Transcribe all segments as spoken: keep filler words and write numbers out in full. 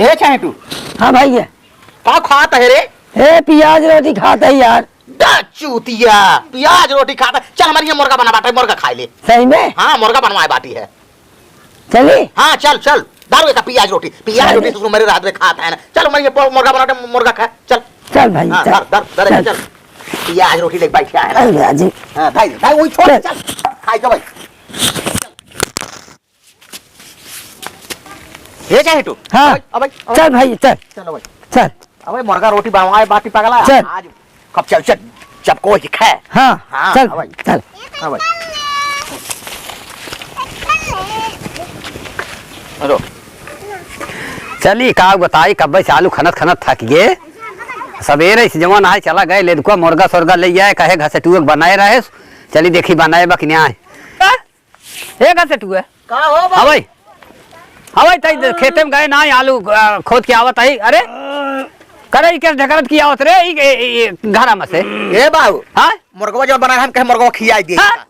ए चहेटू। हाँ भइया। का खात है रे? ए, पियाज रोटी खात है यार। दा चूतिया, पियाज रोटी खात है। चल, हमरे यहाँ मुर्गा बना बाटे, मुर्गा खाइ ले। सही में? हाँ, मुर्गा बनवाए बाटी है। चली? हाँ, चल, चल। दारू का पियाज रोटी, पियाज चल। रोटी ससुर मेरे रात में खात है ना। चल, हमरे यहाँ मुर्गा बना बाटे, मुर्गा खा। चल। चल भाई, हाँ, चल। धर, धर, धर, चल। चल। पियाज रोटी लेके बैठा है ना। अरे राजी। हाँ, भाई, भाई, वही छोड़, चल। चल। खाइ के भाई। हे चहेटू। हाँ। अबे, अबे, अबे। चल भाई, चल। चल भाई। चल। अबे मुर्गा रोटी बनवाए बाटी पगला। चल। आज कब चल, चल, चपको ही खाए। हाँ, हाँ, चल, अबे। चल। अबे। हेलो। चली, का बताई, कब्बे से आलू खनत खनत थक गए। सबेरे से जवन आए चला गए, लेदकुआ मुर्गा सोरगा ले आए, कहे घसेटुए के बनाए रहे। चली देखी बनाए बा कि नहीं आए। का? ए घसेटुआ। का हो बाबू? अबे, अबे, तई खेते में गए ना, आलू, अ, खोद के आवत आई। अरे, करे, ई के ढकरत की आवत रे, ई, ई, ई, घरा में से। ए बाबू, हाँ? मुर्गवा जो बना, हम कहे मुर्गवा खियाई दे। हाँ?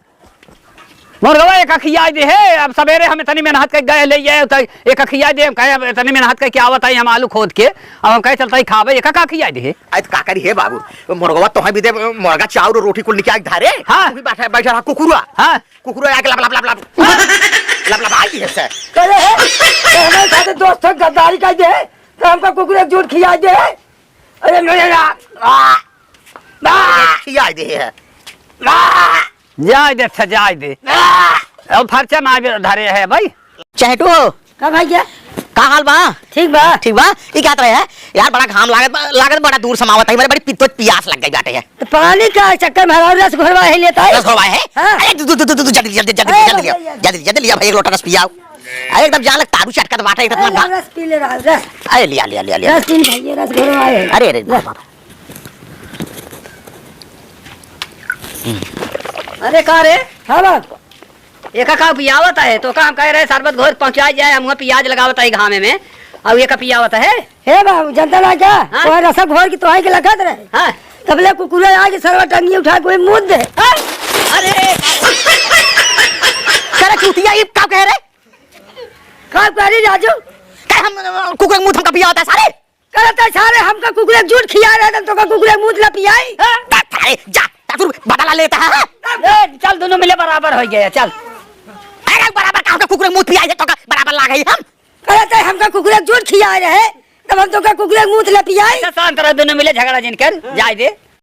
मुर्गवा एक खियाई दे है। अब सबेरे हम इतनी मेहनत कर गए ले आए, तो एक खियाई दे, हम कहे, अब इतनी मेहनत करके आवत आई हम आलू खोद के, अब हम कहे चलता ही खाबे, एक का खियाई दे है? आज का करी हे बाबू, मुर्गवा तोहे भी दे, मुर्गा चाउर रोटी कुल निकाल धारे। हाँ। तू भी बैठा, बैठा रहा कुकुरा। हाँ। कुकुर आके लब, लब, लब, लब। लब, लब, आई है से। करे है? तो हमारे साथ दोस्त हो, गद्दारी कर दे है, तो हमको कुकुर एक झूठ खिया दे है। अरे, नहीं, नहीं, आ, आ, आ, खिया दे है। आ, जाए दे, अच्छा, जाए दे। आ। अब फरचा ना धरे है भाई। चहेटू हो? का भाई क्या? का हाल बा? ठीक बा। ठीक बा? ई क्या तरह है? यार, बड़ा घाम लागत बा, लागत बड़ा दूर समावत है, मेरे बड़ी पित्तो पियास लग गई बाटे है। तो पानी का चक्कर में हमारा रस घोरवा है लेता है। रस घोरवा है? हाँ। अरे, दू, दू, जल्दी, जल्दी, जल्दी, अरे, जल्दी लिया, भैया। जल्दी, जल्दी लिया भाई, एक लोटा रस पियाओ। अरे, एकदम जान लग तारू चटकत बाटे, इतना अरे, घा- रस पी ले रहा, रस। अरे, लिया, लिया, लिया, लिया। रस पी ले भैया, रस घोरवा है। अरे, अरे, ले। बाबा। अरे, का रे? हाँ, बाप। एका का पियावत है? तो का हम कह रहे शरबत घोर पहुँचाई जाए, हम हुआ पियाज लगावत है घामे में, और ये का पियावत है? हे बाबू, जनता ना क्या? हाँ? तोहर रसा घोर की तोहाई के लगत रहे। हाँ। तबले कुकुरे आके सरवा टंगी उठा के मुद दे। हाँ? अरे! करे चूतिया, ई का कह रहे? का कह रही राजू? का हम, अ, कुकुरे मुद हमका पियावत है सारे? करत है सारे, हमका कुकुरे जूठ खिया रहे, तब तोका कुकुरे मूत ला पियाई। हाँ? ता-, अरे, जा, ता तू बदला लेता है, हाँ? ए, चल, दोनों मिले बराबर हो गया, चल। अरे, बराबर का हमका कुकुरे मूत पियाई है, तोका बराबर लाग है हम। करत है हमका कुकुरे जूठ खिया रहे, तब हम तोका कुकुरे मूत ला पियाई। अच्छा, शांत रह, दोनों मिले झगड़ा जिन कर, जाए दे।